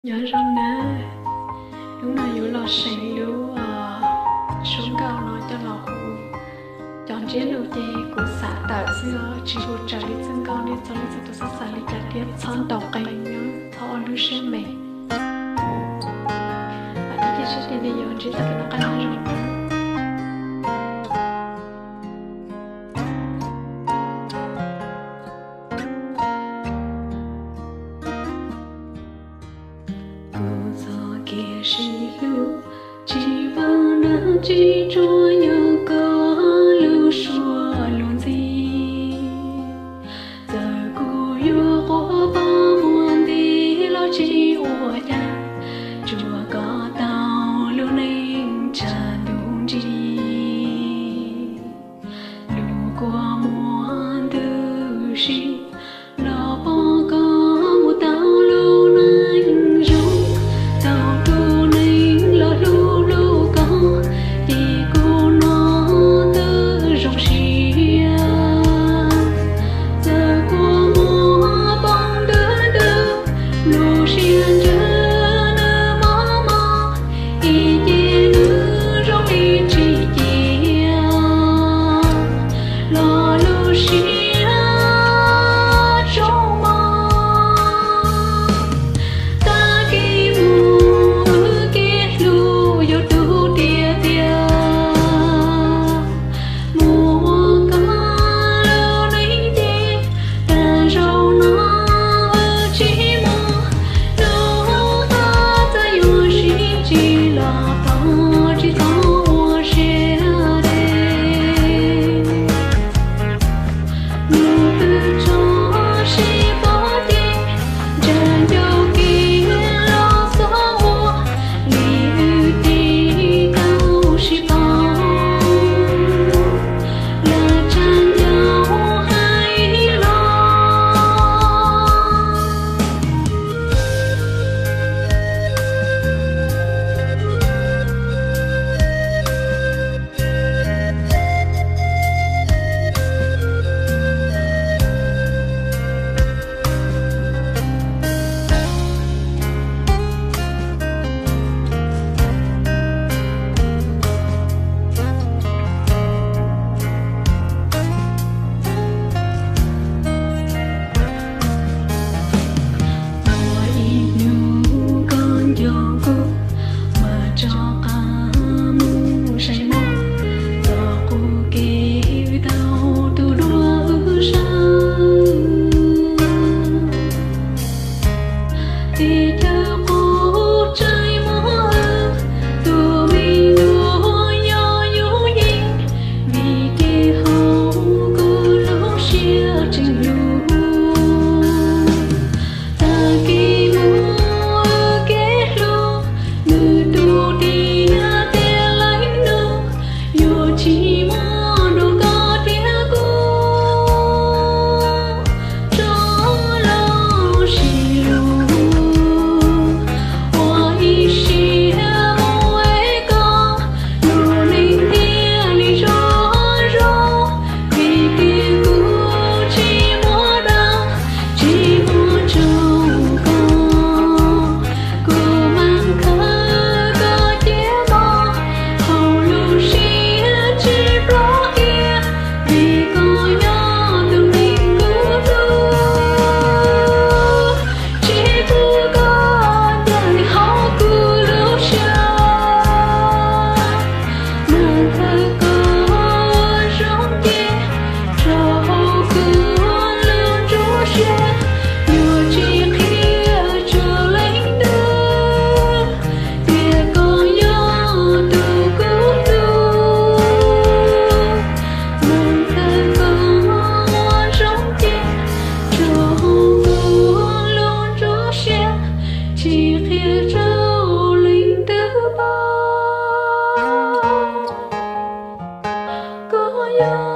Nyob zoo na, hnub no yuav los seev lub suab nkauj no coj los hu. Cov ntsiab lus ces kuv xav tawm xwb os, tsis hu raws li txoj nkauj, nej txhua leej txhua tus xav xav li cas thiab txhob ntaus qee nyob, txhob ua lub siab me. Vam thiab cia siab tias nej yuav ntsib tau kev noj qab nyob zoo. Kuv txoj kev sib hlub tsis pab dab tsi, tsuas yog koj lub suab lub ntxhi. Txawm kuv yuav quaj poob muag nti los tsis ua cas, tsuas koj tau lub neej tshaj ntuj nrig. Lub kua muag ntws si los pom koj mus tau lub neej zoo, tau tus neeg los hlub hlub koj, ces kuv no twb zoo siab. Txawm kua muag poob ntws ntws, lub siab ntsws nws mob mob, ib ce nws zoo li tsis cia los lub siab zoo mog. Tag kis mus wb kev hlub yuav tu tiag tiag. Mus ua koj lub neej ces tag zaum no wb tsis mus, hnub qab txawm yuav sib ntsib los thov tsis txhob ua siab deb. Mus twb tso sib pom ces ntsaj ncauj kev los xub ua li wb tsis tau sib pom. Lam tsa ncaus hais los. Muaj ib hnub koj nco kuv, mas rov qab mus saib mog, txoj qub kev tau tu dua wb sawv. Tej chaw qub tseem muaj wb, tus me nyuam yog yooj yim, vim kev haum kuv lub siab tseem hlub. Tag kis mus wb kev hlub, nws tu tiag tiag lawm hnub, yuav tsis muaj dua koj thiab kuv rov los sib hlub. Ua ib siab mus es koj lub neej thiaj li zoo zoo, vim tias kuv tsis muaj dab tsi ua rau koj. Kuv mas khawb koj ciaj mog, hauv lub siab tsis plob kiag, vim koj yog tus neeg kuv hlub. Tsis pub koj tawm hauv kuv lub siab, mas khawb koj ua zoo ces rau hauv kuv lub nruab siab, yuav tsis qhia rau leej twg tias koj yog tus kuv hlub. Mas khawb koj ua zoo ces rau hauv kuv lub nruab siab, tsis qhia rau leej twg paub koj yog